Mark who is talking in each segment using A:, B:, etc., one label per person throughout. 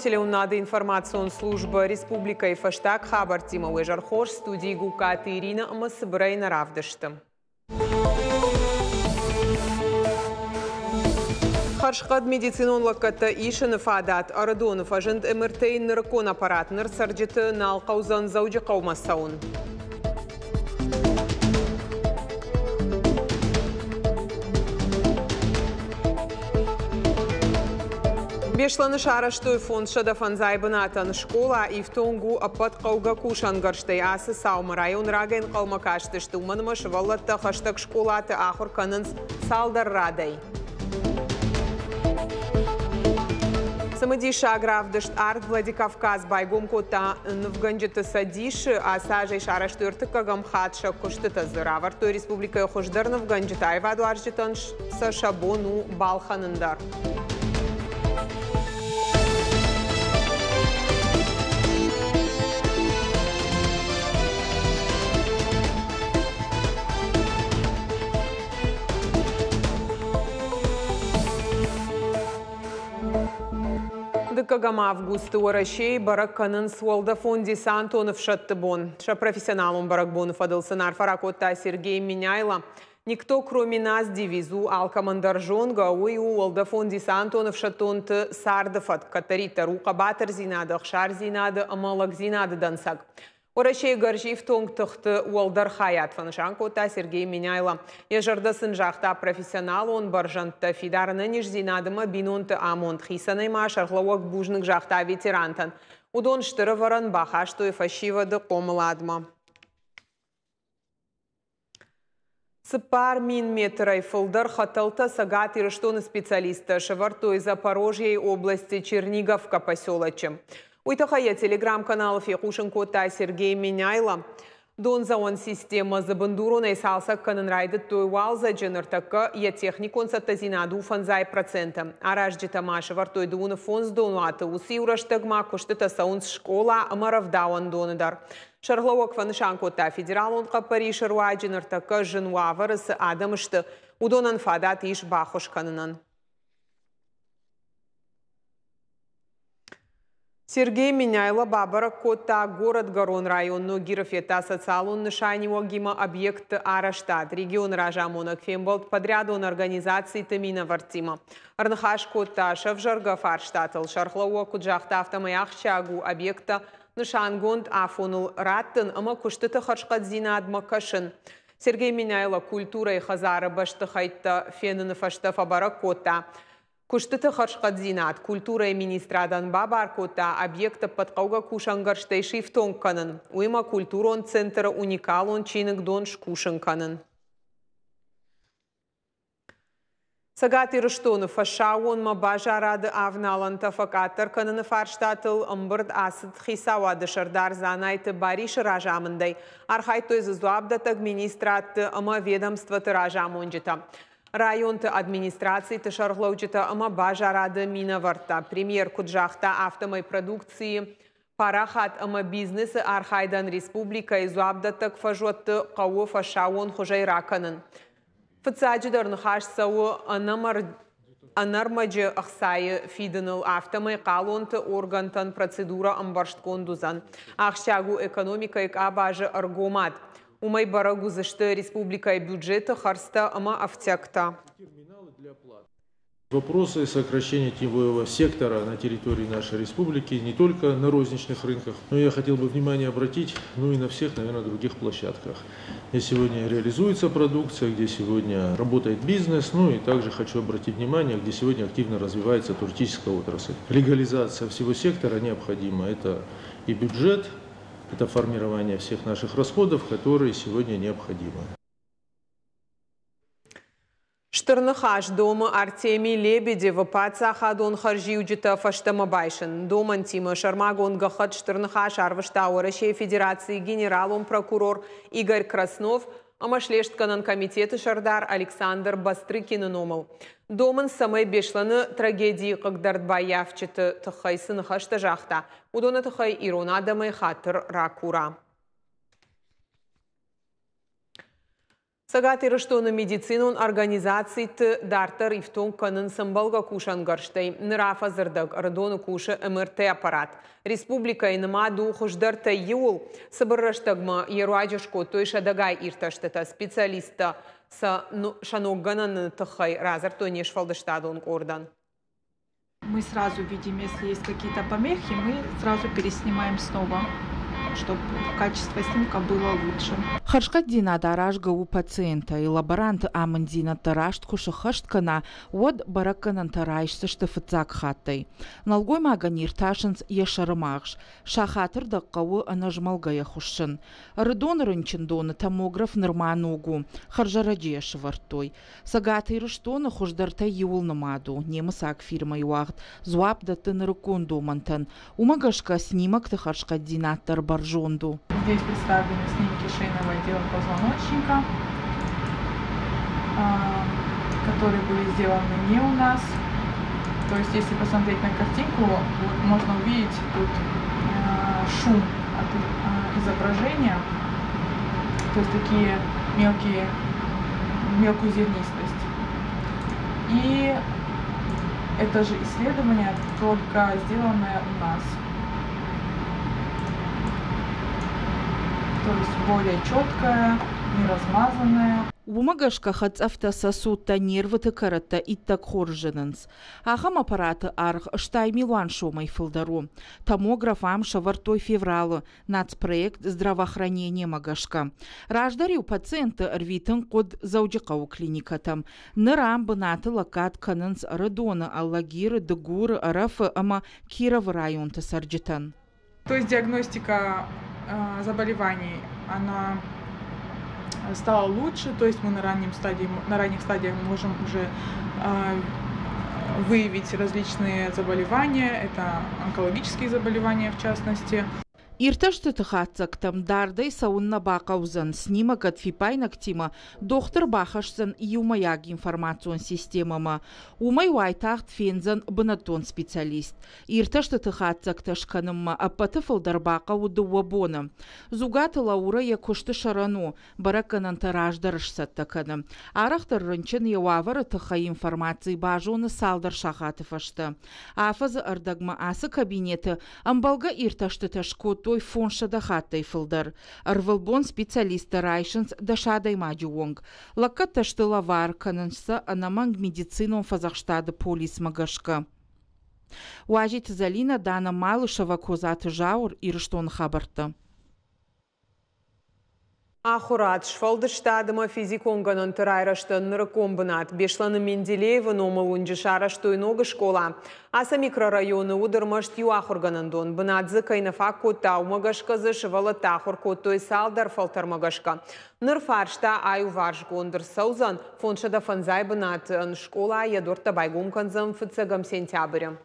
A: Телеуынынады информацион службӕ республикӕйы фӕстаг хабӕрттимӕ уе зӕр хорз, студийы Гугкаты Иринӕ ӕмӕ цыбырӕй нӕ равдысты. Хӕрзхъӕд медицинон лӕггӕдтӕ исыны фадат Ӕрыдоны фӕзынд МРТ-йы нырыккон аппарат. Ныр цӕрджыты нал хъӕудзӕн Дзӕуджыхъӕумӕ цӕуын. Беслӕны сарӕзтой 505 бынатӕн скъола, ифтонг у ӕппӕт хъӕугӕ кусӕнгӕрзтӕй. Ацы цаумӕ район рагӕй ӕнхъӕлмӕ кастысты, уымӕн ӕмӕ сывӕллӕттӕ хӕстӕг скъолаты ахуыр кӕнынц цалдӕр радӕй. Цымыдисаг равдыст «Арт Владикавказ» байгом кодта нывгӕнджыты цӕдисы. Ацы азӕй сарӕзтой ӕртыккӕгӕм хатт, сӕ куыстытӕ дзы равӕрдтой республикӕйы хуыздӕр нывгӕнджытӕ. Аивадуарзджытӕн сӕ сӕ бон у балхӕнын дӕр. Дыккӕгӕм августы Уӕрӕсейы бӕрӕг кӕнынц уӕлдӕфон-десантон ӕфсӕдты бон. Сӕ профессионалон бӕрӕгбоны фӕдыл сын арфӕ ракодта Сергей Меняйло. «Никто, кроме нас» девиз у алкӕмӕн дӕр зонгӕ. Уый у уӕлдӕфон-десантон ӕфсӕддонты царды фӕтк. Кӕддӕриддӕр у хъӕбатырдзинады, ӕхсардзинады ӕмӕ лӕгдзинады дӕнцӕг. Уӕрӕсейы гӕрзифтонг тыхты уӕлдӕр хайад фӕнысан кодта Сергей Меняйло. Йӕ зӕрдӕ сын загъта профессионалон бӕрзӕндтӕ, фидар ӕнӕниздзинад ӕмӕ бинонты амонд. Хицӕнӕй ма сӕргълӕууӕг бузныг загъта ветерантӕн. Уыдон стыр ӕвӕрӕн бахастой фӕсивӕды хъомыладмӕ. 4000 метрӕй фылдӕр хӕтӕлтӕ Цӕгат Ирыстоны специалисттӕ сӕвӕрдтой Запорожьейы областы Черниговка поселочы. Уый тыххӕй йӕ телеграм-каналы фехъусын кодта Сергей Меняйло. Дондзӕуӕн системӕ дзы бындуронӕй цалцӕг кӕнын райдыдтой уалдзӕджы, ныртӕккӕ йӕ техникон цӕттӕдзинад у 50%. Аразджытӕ ма сӕвӕрдтой 25 донуаты, уыцы иу рӕстӕгмӕ куыстытӕ цӕуынц скъола ӕмӕ рӕвдауӕндоны дӕр. Сӕргълӕууӕг фӕнысан кодта, федералон хъӕппӕрисы руаджы ныртӕккӕ зын уавӕры цы адӕм сты, уыдонӕн фадат ис баххуыс кӕнынӕн. Сергей Меняйло бабӕрӕг кодта горӕтгӕрон район Ногиры, федта социалон нысаниуӕгимӕ объектты арӕзтад. Регионы разамонӕг фембӕлд подрядон организациты минӕвӕрттимӕ. Ӕрныхас кодта сӕвзӕргӕ фарстатыл. Сӕргълӕууӕг куыд загъта, афтӕмӕй ахсджиаг у объекттӕ нысангонд афоныл раттын ӕмӕ куыстыты хӕрзхъӕддзинадмӕ кӕсын. Сергей Меняйло культурӕйы хӕдзары бӕстыхӕйттӕ феныны фӕстӕ фӕбӕрӕг кодта куыстыты хӕрзхъӕддзинад. Культурӕйы министрадӕн бабар кодта объект ӕппӕтхъӕугӕ кусӕнгӕрзтӕй сифтонг кӕнын, уыимӕ культурон центры уникалон чиныгдон скусын кӕнын. Цӕгат Ирыстоны фӕсаууонмӕ базарады авналӕнтӕ фӕкъаддӕр кӕныны фарстатыл ӕмбырд ацыд хицауады сӕрдар Дзанайты Барисы разамындӕй. Архайдтой дзы дзуапдӕттӕг министрадты ӕмӕ ведомствоты разамонджытӕ, районты администрациты сӕргълӕуджытӕ ӕмӕ базарады минӕвӕрттӕ. Премьер куыд загъта, афтӕмӕй продукцийы парахат ӕмӕ бизнесы архайдӕн республикӕйы дзуапдӕттӕг фӕзуӕтты хъӕуы фӕсаууон хуызӕй ракӕнын. Фыццаджыдӕр ныхас цӕуы ӕнӕрмӕджы ӕхцайы фидыныл, афтӕмӕй хъалонты органтӕн процедурӕ ӕмбӕрстгонд уыдзӕн. Ахсджиаг у экономикӕйы къабазы ӕргомад. Уымӕй бӕрӕг уыдзысты республикӕйы бюджеты хӕрдзтӕ ӕмӕ ӕфтиӕгтӕ.
B: Вопросы сокращения теневого сектора на территории нашей республики не только на розничных рынках, но я хотел бы внимание обратить, ну и на всех, наверное, других площадках, где сегодня реализуется продукция, где сегодня работает бизнес, ну и также хочу обратить внимание, где сегодня активно развивается туристическая отрасль. Легализация всего сектора необходима. Это и бюджет, это формирование всех наших расходов, которые сегодня необходимы.
A: Стыр ныхас домы Артемий Лебедевы паддзахадон хӕрзиуджытӕ фӕстӕмӕ байсын. Домӕнтимӕ сӕрмагонд гӕххӕтт Стыр Ныхас арвыста Уӕрӕсейы Федерацийы генералон прокурор Игорь Краснов ӕмӕ Слестгӕнӕн комитеты сӕрдар Александр Бастрыкины номыл. Домынц, цӕмӕй Беслӕны трагедийы хъыгдӕрд баййафджыты тыххӕй цы ныхӕстӕ загъта, уыдоны тыххӕй ирон адӕмӕй хатыр ракура. Цӕгат Ирыстоны медицинон организациты дарддӕр ифтонг кӕнынц ӕмбӕлгӕ кусӕнгӕрзтӕй. Ныр афӕдзы рдӕг Ӕрыдоны кусы МРТ-аппарат. Республикӕйы нымад у хуыздӕртӕй иуыл. Цыбыр рӕстӕгмӕ йе руаджы скодтой сӕдӕгай иртӕстытӕ. Специалисттӕ сӕ ноггӕнӕны тыххӕй радзырдтой не сфӕлдыстадон къордӕн.
C: Мы сразу видим, если есть какие-то помехи, мы сразу переснимаем снова, чтобы качество снимка было лучше.
D: Хӕрзхъӕддзинад аразгӕ у пациентӕй. Лаборанты амынддзинӕдтӕ раст куы сӕххӕст кӕна, уӕд бӕрӕггӕнӕнтӕ райсдзысты фыццаг хаттӕй. Нӕлгоймагӕн иртасынц йӕ сӕрымагъз. Сахаты рдӕг хъӕуы ӕнӕзмӕлгӕйӕ хуыссын. Ӕрыдоны рынчындоны томограф нырма ног у, хӕрзӕрӕджы йӕ сывӕрдтой. Цӕгат Ирыстоны хуыздӕртӕй иуыл нымад у немыцаг фирмӕйы уагъд, дзуапп дӕтты нырыккон домӕнтӕн. Уымӕ гӕсгӕ снимокты хӕрзхъӕддзинад дӕр бӕрзонд у.
C: Здесь представлены снимки шейного отдела позвоночника, которые были сделаны не у нас. То есть, если посмотреть на картинку, вот можно увидеть тут шум от изображения, то есть такие мелкие, мелкую зернистость. И это же исследование, только сделанное у нас. То есть более четкое, не размазанное.
D: Уымӕ гӕсгӕ хӕцъӕфтӕ, сосудтӕ, нервыты кӕрӕттӕ иттӕг хорз зынынц. Ахӕм аппараты аргъ 80 000 сомӕй фылдӕр у. Томограф ам сӕвӕрдтой февралы нацпроект «Здравоохранение»-мӕ гӕсгӕ. Раздӕр-иу пациентты ӕрвитын хъуыд Дзӕуджыхъӕуы клиникӕтӕм. Ныр ам бынаты лӕггад кӕнынц Ӕрыдоны, Алагиры, Дыгуры, Ӕрӕфы ӕмӕ Кировы районты цӕрджытӕн.
C: То есть диагностика заболеваний, она стала лучше, то есть мы на ранних стадиях можем уже выявить различные заболевания, это онкологические заболевания в частности.
D: Иртӕстыты хатдзӕгтӕм дардӕй цӕуын нӕ бахъӕудзӕн. Снимок ӕд фиппаинӕгтимӕ дохтыр бахӕсдзӕн иумӕйаг информацион системӕмӕ. Уымӕй уайтагъд фендзӕн бынӕттон специалист. Иртӕстыты хатдзӕгтӕ скӕнынмӕ ӕппӕты фылдӕр бахъӕуы 2 боны. Дзугаты Лаурӕ йӕ куысты сӕрӕн у, бӕрӕггӕнӕнтӕ раздӕр сцӕттӕ кӕны. Арӕхдӕр рынчын йӕ уавӕры тыххӕй информаци базоны цалдӕр сахаты фӕстӕ. Афӕдзы ӕрдӕгмӕ ацы кабинеты ӕмбӕлгӕ иртӕстытӕ скодтой 500 хаттӕй фылдӕр. Ӕрвылбон специалисттӕ райсынц 10 адӕймаджы онг. Лӕггӕдтӕ сты лӕвар, кӕнынц сӕ ӕнӕмӕнг медицинон фӕдзӕхстады полисмӕ гӕсгӕ. Уазиты Залина, Дана Малышева, Козаты Зауыр, Ирыстоны хабӕрттӕ.
A: Ахуырад, сфӕлдыстад ӕмӕ физикон гӕнӕнты райрӕзтӕн нырыккон бынат. Беслӕны Менделеевы номыл уынджы сарӕзтой ног скъола. Ацы микрорайоны уыд ӕрмӕст иу ахуыргӕнӕндон. Бынат дзы кӕй нӕ фаг кодта, уымӕ гӕсгӕ дзы сывӕллӕттӕ ахуыр кодтой цалдӕр фӕлтӕрмӕ гӕсгӕ. Ныр фарста аиуварсгонд ӕрцӕудзӕн. 550 бынаты скъола йӕ дуӕрттӕ байгом кӕндзӕн фыццӕгӕм сентябры.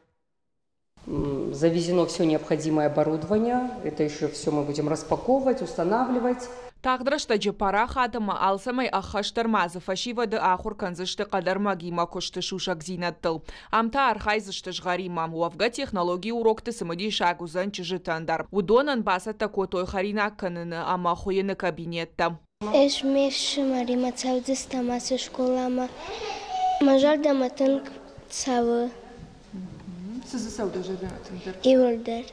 E: Завезено все необходимое оборудование. Это еще все мы будем распаковывать, устанавливать.
F: Тагъд рӕстӕджы парахат ӕмӕ алцӕмӕй ӕххӕстдӕр ма дзы фӕсивӕды ахуыр кӕндзысты хъӕдӕрмӕгимӕ куысты сусӕгдзинӕдтыл. Ам та архайдзысты згъӕримӕ. Уӕвгӕ технологийы урокты цымыдисаг уыдзӕн чызджытӕн дӕр. Уыдонӕн бацӕттӕ кодтой хӕринаг кӕныны ӕмӕ хуыйыны кабинеттӕ.
G: Ӕз ме фсымӕримӕ цӕудзыстӕм ацы скъоламӕ. Мӕ зӕрдӕмӕ тынг цӕуы.
C: Цы дзы цӕуы дӕ зӕрдӕмӕ тынгдӕр?
G: Иуылдӕр.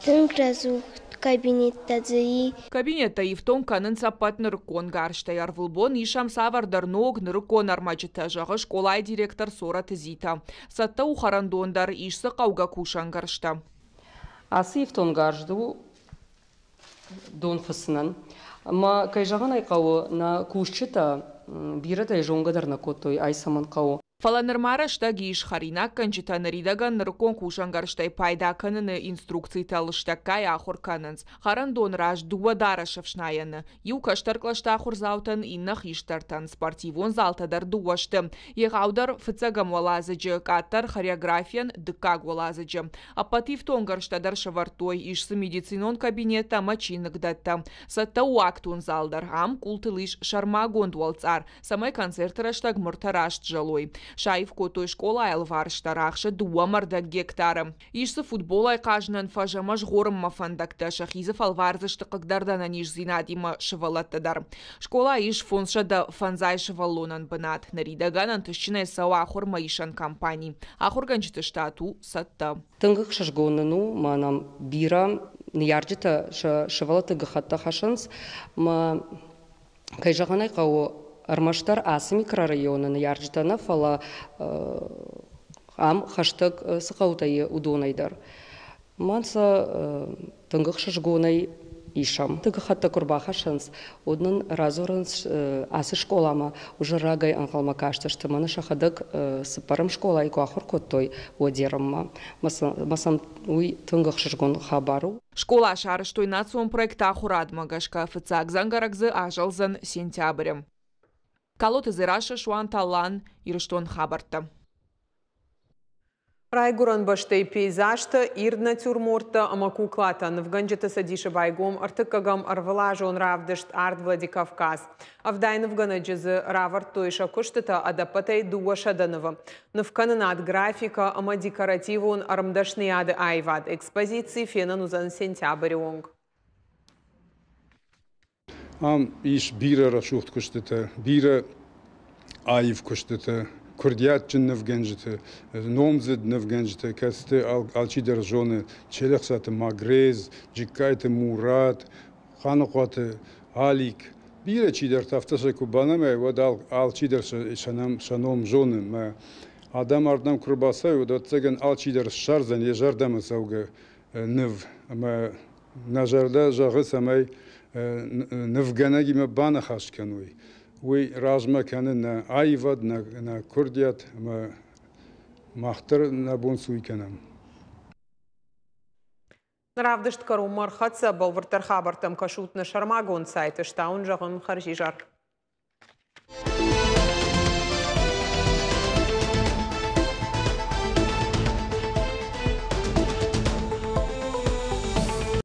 G: Тынг рӕсугъд кабинеттӕ дзы и.
F: Кабинеттӕ ифтонг кӕнынц ӕппӕт нырыккон гӕрзтӕй. Ӕрвылбон исӕм цавӕрдӕр ног, нырыккон ӕрмӕджытӕ, зӕгъы скъолайы директор Сораты Зита. Цӕттӕ у хӕрӕндон дӕр, ис дзы хъӕугӕ кусӕнгӕрзтӕ.
E: Ацы ифтонгарз у дон фыцынӕн. Ӕмӕ, кӕй зӕгъын ӕй хъӕуы, нӕ кусджытӕ бирӕтӕй зонгӕ дӕр нӕ кодтой, ай цӕмӕн хъӕуы.
F: Фӕлӕ нырма рӕстӕг ис, хӕринаггӕнджытӕ ныридӕгӕн нырыккон кусӕнгӕрзтӕй пайда кӕныны инструкцитӕ лыстӕггай ахуыр кӕнынц. Хӕрӕндоны раз дыууӕ дарӕсӕфснайӕны. Иу кӕстӕр кълӕсты ахуырдзаутӕн, иннӕ хистӕртӕн. Спортивон залтӕ дӕр дыууӕ сты. Егъаудӕр фыццӕгӕм уӕладзыджы, къаддӕр хореографийӕн дыккаг уӕладзыджы. Ӕппӕт ифтонггӕрзтӕ дӕр сӕвӕрдтой, ис дзы медицинон кабинеттӕ ӕмӕ чиныгдӕттӕ. Цӕттӕ у актон зал дӕр. Ам къултыл ис сӕрмагонд уӕлцъар, цӕмӕй концерты рӕстӕг мыртӕ раст зӕлой. Саив кодтой скъолайы алыварс дӕр, ахсы 2.5 гектары. Ис дзы футболӕй хъазынӕн фӕз ӕмӕ згъорынмӕ фӕндӕгтӕ, сӕхи дзы фӕлвардзысты хъыгдард ӕнӕниздзинадимӕ сывӕллӕттӕ дӕр. Скъолайы ис 550 сывӕллонӕн бынат. Ныридӕгӕн ӕнтыстджынӕй цӕуы ахуырмӕ исӕн кампани. Ахуыргӕнджыты штат у цӕттӕ.
E: Тынг ӕхсызгон нын у, мӕнӕ бирӕ ныййарджытӕ сӕ сывӕллӕтты гӕххӕттӕ хӕссынц. Мӕ, кӕй зӕгъын ӕй хъӕуы, ӕрмӕстдӕр ацы микрорайоны ныййарджытӕ нӕ, фӕлӕ ам хӕстӕг цы хъӕутӕ и, уыдонӕй дӕр. Мӕн сӕ тынг ӕхсызгонӕй исӕм. Гӕххӕттӕ куы рбахӕссынц, уӕд нын радзурынц, ацы скъоламӕ уже рагӕй ӕнхъӕлмӕ кастысты. Мӕнӕ сӕхӕдӕг цыппӕрӕм скъолайы куы ахуыр кодтой, уӕд ерынмӕ. Мӕ сӕм уый тынг ӕхсызгон хабар у.
F: Скъола сарӕзтой национ проект ахуырадмӕ гӕсгӕ. Фыццаг дзӕнгӕрӕг дзы азӕлдзӕн сентябры. Калоты Дзерассӕ, Суанты Алан, Ирыстон хабӕрттӕ.
A: Райгуырӕн бӕстӕйы пейзажтӕ, ирд натюрморттӕ ӕмӕ куклатӕ нывгӕнджыты цӕдисы байгом ӕртыккӕгӕм ӕрвылазон равдыст «Арт Владикавказ». 70 нывгӕнӕджы дзы равӕрдтой сӕ куыстытӕ ӕдӕппӕтӕй 200 нывы. Нывкӕнынад, графикӕ ӕмӕ декоративон ӕрмдӕсныйады аивад. Экспозици фенӕн уыдзӕн сентябры онг.
H: Ам ис бирӕ рӕсугъд куыстытӕ, бирӕ аив куыстытӕ, курдиатджын нывгӕнджыты, номдзыд нывгӕнджытӕ, кӕцыты алчидӕр зоны Челӕхсаты Магрез, Джыккайты Мурат, Хъаныхъуаты Алик. Бирӕ чидӕртӕ афтӕ сӕ куы банымайай, уӕд алчидӕр сӕ ном зоны. Мӕ адӕм ардӕм куы рбацӕуой, уӕд ӕвӕццӕгӕн алчидӕр ссардзӕн йӕ зӕрдӕмӕ цӕугӕ ныв ӕмӕ нӕ зӕрдӕ зӕгъы, цӕмӕй нывгӕнӕгимӕ баныхас кӕной. Уый размӕ кӕны нӕ аивад, нӕ курдиат ӕмӕ мах дӕр нӕ бон цы уый кӕнӕм.
A: Равдыст кӕронмӕ ӕрхӕццӕ, бӕлвырддӕр хабӕрттӕм кӕсут нӕ сӕрмагонд сайты. Стауын зӕгъын хӕрзизӕр.